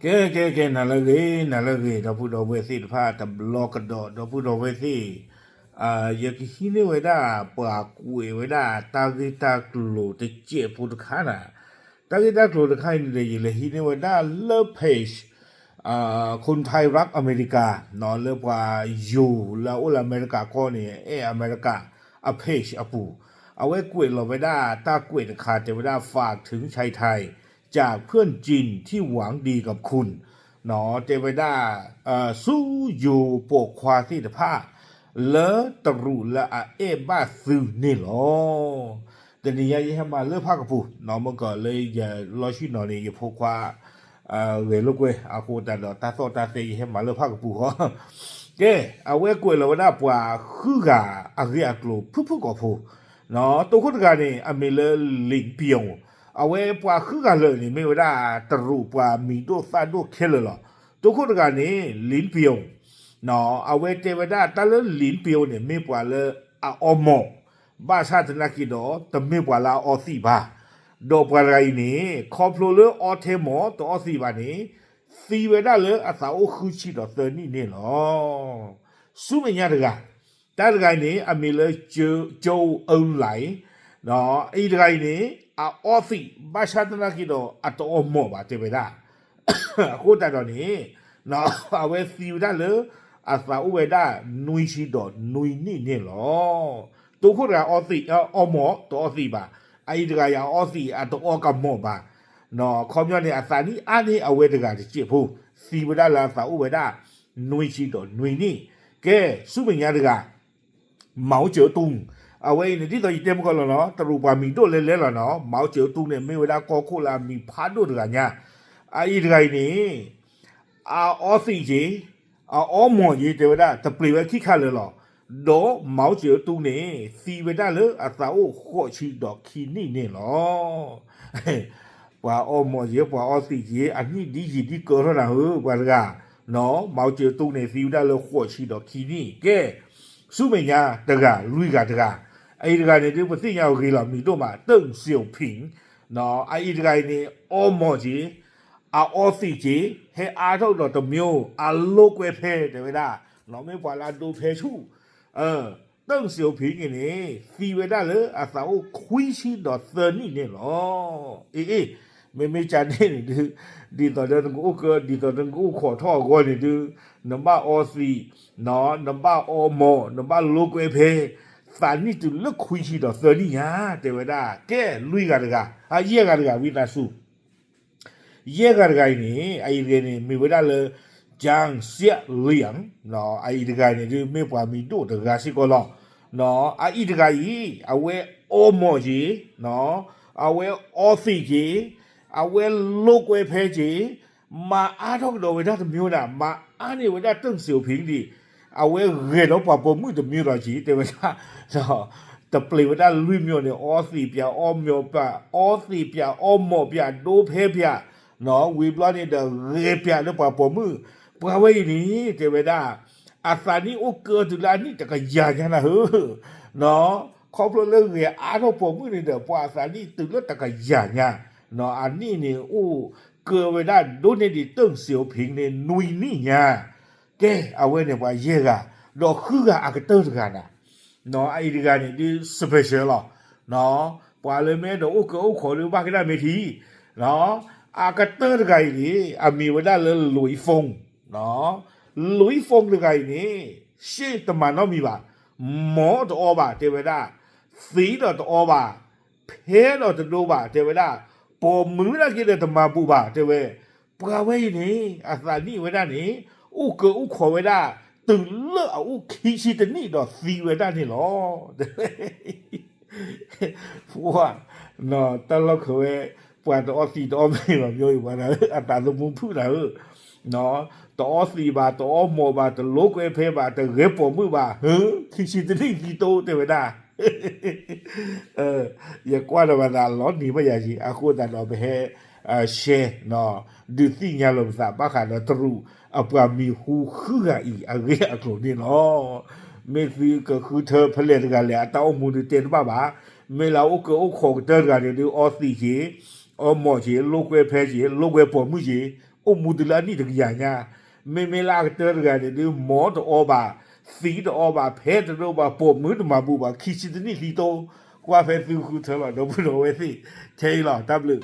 ကဲ ကဲ ကဲ နၤလၢအဂ့ၤ နၤလၢအဂ့ၤ ဒီပုၢ်ဒီဝဲၢ်သ့ၣ်တဖၣ် တဘျီကဒီး ဒီပုၢ်ဒီဝဲၢ်သ့ၣ်, ယကဟံးန့ၢ်ဝဲဒၣ် ပှၤကွဲးဝဲဒၣ်တၢ်ဂ့ၢ်တၢ်ကျိၤတစဲးဖိတခါန့ၣ်, တၢ်ဂ့ၢ်တၢ်ကျိၤတခါအံၤန့ၣ်ဒီး ယလဲၤဟံးန့ၢ်ဝဲဒၣ်လၢ page คนไทยรักอเมริกา လၢပှၤယိၤလၢအအိၣ်လၢအမဲရကၤကီၢ်န့ၣ် အဲၣ်အမဲရကၤအ page အပူၤ, အဝဲကွဲးလီၤဝဲဒၣ်တၢ်ကွဲးတခါ တဲဝဲဒၣ် ฝากถึงชายไทย จากเพื่อนจีนที่หวังดีกับคุณ တဲဝဲဒၣ် ဆူယိၤပိာ်ခွါသ့ၣ်တဖၣ် လၢတရူးလၢအအဲၣ်ဘၣ်သုန့ၣ်လီၤ. တနံၤညါယဟဲမၤလၢဖၣ်ကပူၤ မ့ၢ်ကီးလၢယလီၤဆံနီၤန့ၣ် ယဖိခွါ ဂဲၤလိာ်ကွဲ အဃိသတးဒီးတၢ်သီၣ်တၢ်သဲယဟဲမၤလၢဖၣ်ကပူၤဃီ, ကဲ အဝဲကွဲးလီၤဝဲဒၣ်ပှၤဃုဂၤအဂ့ၢ်အကျိၤဖုၣ်ဖုၣ်ကိာ်ဖိ, တိခိၣ်တဂၤန့ၣ် အမံၤလၢ Lin Biao, အဝဲပှၤဃုဂၤလၢာ်န့ၣ် မ့ၢ်ဝဲဒၣ်တရူးပှၤမံၤဒိၣ်သၣ်ဒိၣ်ခဲလၢာ်လီၤ. တိခိၣ်တဂၤန့ၣ် Lin Biao, အဝဲတဲဝဲဒၣ်တၢ်လၢ Lin Biao န့ၣ် မ့ၢ်ပှၤလၢအအီမိာ်, ဘၣ်ဆၣ်သနာ်က့ဒီး တမ့ၢ်ပှၤလၢအအီသံးဘၣ်, ဒီးပှၤတဂၤအံၤန့ၣ် ခီဖျိလၢအီထဲမိာ်တအီသံးဘၣ်န့ၣ် သံဝဲဒၣ်လၢအသးအိၣ်ဃုဆံဒီးသၢနံၣ်န့ၣ်လီၤ. ဆူမဲာ်ညါတဂၤ, တၢ်တဂၤအံၤန့ၣ် အမံၤလၢ ကၠိအၢလၢ်, အအံၤတဂၤအံၤန့ၣ် အအီသံး ဘၣ်ဆၣ်သနာ်က့ဒီး အတအီမိာ်ဘၣ်တဲဝဲဒၣ် အဃိသတးဒီးန့ၣ် အဝဲသံဝဲဒၣ်လၢ အသးအိၣ်ဝဲဒၣ်နွံဆံဒီးနွံနံၣ်န့ၣ်လီၤ. တိခိၣ်တဂၤအီသံး အီမိာ်တအီသံးဘၣ်, အအံၤတဂၤအံၤအအီသံး အတအီကမိာ်ဘၣ်, ခီပညီန့ၣ် အသးနံၣ်အါန့ၢ်အဝဲတဂၤတစဲးဖိ, သံဝဲဒၣ်လၢအသးအိၣ်ဝဲဒၣ် နွံဆံဒီးနွံနံၣ်, ကဲ ဆူမဲာ်ညါတဂၤ မောင်ကျော်သူ, အဝဲအံၤန့ၣ် ဒ်သိးယတဲမုၢ်ကီၢ်လီၤနီၤ တရူးပှၤမံၤဒိၣ်လဲလဲလီၤနီၤ, မောင်ကျော်သူန့ၣ် မ့ၢ်ဝဲဒၣ်ကီၢ်ခိၣ်လၢအမံၤဖးဒိၣ်တဂၤညါ, အအံၤတဂၤအံၤန့ၣ် အအီသံးက့ၤ, အအီမိာ်က့ၤ တဲဝဲဒၣ် တပျံၤဝဲခံခါလၢာ်လီၤ. ဒီးမောင်ကျော်သူန့ၣ် သံဝဲဒၣ်လၢအသးအိၣ်ဃိးဆံဒီးခံနံၣ်န့ၣ်လီၤ. ပှၤအီမိာ်က့ၤ ပှၤအီသံးက့ၤ အနံၣ်ဒ်ယံာ်ဒ်ကၢထီၣ်နၤဧၢ ပှၤတဂၤ, မောင်ကျော်သူန့ၣ် သံဝဲဒၣ်လၢဃိးဆံဒီးခံနံၣ်, ကဲ ဆူမဲာ်ညါတဂၤ လွံၢ်ဂၤတဂၤ, အအံၤတဂၤန့ၣ်ဒုး ပသ့ၣ်ညါအီၤဂ့ၤလီၤ မံၤဒိၣ်မး တၢ်စဲးဖံး, အအံၤတဂၤအံၤန့ၣ် အီမိာ်က့ၤ, အအီသံးက့ၤ, ဟဲအါထီၣ်ကဒီးတမံၤ အလိာ်ကွဲဖဲ တဲဝဲဒၣ်, မ့ၢ်ပှၤလၢအဒိဖဲဆူၣ်, တၢ်စဲးဖံးက့ၤန့ၣ် သံဝဲဒၣ်လၢအသးအိၣ်ခွံဆံဒီးသၢနံၣ်န့ၣ်လီၤ. အ့ အ့ မ့မ့ၢ်ကန့ၣ်န့ၣ်ဒုး ဒ်သိးဒီးနကအိၣ်ကၢ ဒ်သိးဒီးနကအိၣ်ခိးထီၣ်အဂီၢ်န့ၣ်ဒုး နဘၣ်အီသံး, နဘၣ်အီမိာ်, နဘၣ်လိာ်ကွဲဖဲ, သးနံၣ်တုၤလၢခွံဆံဒီးသၢနံၣ်ညါ တဲဝဲဒၣ်, ကဲ လွံၢ်ဂၤတဂၤ, ယဲၢ်ဂၤတဂၤ ဝံသးစူၤ ယဲၢ်ဂၤတဂၤအံၤန့ၣ် အအံၤတဂၤန့ၣ် မ့ၢ်ဝဲဒၣ်လၢ ကၠၣ်စၠၣ်လံၣ်, အအံၤတဂၤန့ၣ်ဒုး မ့ၢ်ပှၤမံၤဒိၣ်တဂၤစ့ၢ်ကီးလီၤ. အအံၤတဂၤအံၤ အဝဲအီမိာ်က့ၤ, အဝဲအီသံးက့ၤ, အဝဲလိာ်ကွဲဖဲက့ၤ, မၤအါထီၣ်ကဒီးဝဲဒၣ်တမံၤဒၣ် မၤအါန့ၢ်ဝဲဒၣ်တၢ်စဲးဖံးဒံး, အဝဲဂဲၤဒီးပှၤပိာ်မုၣ်တမံၤလီၤက့ၤ တဲဝဲဒၣ် တပျံၤဝဲဒၣ်လွံၢ်မံၤန့ၣ် အီသံးပၠး အီမိာ်ပၠး အီသံးပၠး အီမိာ်ပၠး ဒိဖဲပၠး, ဝံၤဘျီန့ၣ်ဒီးဂဲၤပၠးလၢပှၤပိာ်မုၣ်, ပှၤဝဲအံၤန့ၣ် တဲဝဲဒၣ် အသးနံၣ်အိၣ်ကၢတုၤလၢအနံၣ်တကယၤညါနၤဧၢ, ခီဖျိလၢဂဲၤအါထီၣ်ပိာ်မုၣ်န့ၣ်ဒီး ပှၤအသးနံၣ်တုၤလၢတကယၤညါ, အနံၣ်န့ၣ်အိၣ်ကၢဝဲဒၣ်ဒိၣ်န့ၢ်ဒံးတၢ်စဲးဖံးန့ၣ် နွံနံၣ်ညါ ကဲ အဝဲန့ၣ်ပှၤယဲၢ်ဂၤ, ဒီးဃုဂၤအကတၢၢ်တဂၤန့ၣ်, အအံၤတဂၤန့ၣ်ဒုး special လီၤ, ပှၤလၢမ့ၢ်အဲၣ်ဒိးအိၣ်ကၢအိၣ်ခိးဒုးဘၣ်ကဒါမ့ၢ်ထံ, အကတၢၢ်တဂၤအံၤန့ၣ် အမံၤဝဲဒၣ်လၢ လွံၢ်ဖူင်း, လွံၢ်ဖူင်းတဂၤအံၤန့ၣ် ရှ့ၣ်တမၤနီတမံၤဘၣ်, မိာ်တအီဘၣ် တဲဝဲဒၣ်, သံးဒီးတအီဘၣ်, ဖဲဒီးတဒိဘၣ် တဲဝဲဒၣ်, ပိာ်မုၣ်ဝဲဒၣ်က့ၤဒီးတမၤဘူးဘၣ် တဲဝဲ, ပှၤဝဲအံၤန့ၣ် အသးနံၣ်ဝဲဒၣ်န့ၣ် အိၣ်ကၢအိၣ်ခိးဝဲဒၣ် တုၤလၢအအိၣ်ခံဆံတနံၣ်ဒီးသံဝဲဒၣ်န့ၣ်လီၤ. ပှၤ တၢ်လီၢ်ခၢးဝဲ ပှၤတအီသံးတအီမ့ၤဘၣ် မ့ၢ်အံၤပှၤ အတၢ်သမူဖုၣ်နၤဧၢ, တအီသံးဘၣ် တအီမိာ်ဘၣ် တလိာ်ကွဲဖဲဘၣ် တဂဲၤပိာ်မုၣ်ဘၣ် ဟၢ ခံဆံတနံၣ်သံတိၢ်တဲဝဲဒၣ်, ယကွၢ်ဒီးဘၣ်သးလီၤနံၤဘၣ်ယၤက့ၤ အဃိသတးဒီးပဟဲ share ဒုးသ့ၣ်ညါလီၤပသးဘၣ်ဃးဒီးတရူးအပှၤမံၤဟူဃုဂၤအံၤအဂ့ၢ်အကျိၤန့ၣ်လီၤ. မ့ၢ်သုကဃုထၢဖဲလဲၣ်တဂၤလဲၣ် အတၢ်အိၣ်မူဒုးတဲတဘၣ်ဘၣ်. မ့ၢ်လၢအအိၣ်ကၢအိၣ်ခိးကတၢၢ်တဂၤန့ၣ်ဒုး အီသံးက့ၤ, အီမိာ်က့ၤ, လိာ်ကွဲဖဲက့ၤ, လိာ်ကွဲပိာ်မုၣ်က့ၤ, အိၣ်မူတုၤလၢအနံၣ်တကယၤညါ, မ့မ့ၢ်လၢအကတၢၢ်တဂၤန့ၣ်ဒုး မီတအီဘၣ်, သံတအီဘၣ်, ဖဲတဒိၣ်ဘၣ်, ပိာ်မုၣ်တမၤဘူၣ်ဘၣ်, ခံဆံတနံၣ်လံတိ, ကွၢ်ဖဲသုဃုထၢလီၤ ဒီပုၢ်ဒီဝဲၢ်သ့ၣ်, ခဲအံၤလီၤ တၢ်ဘျုး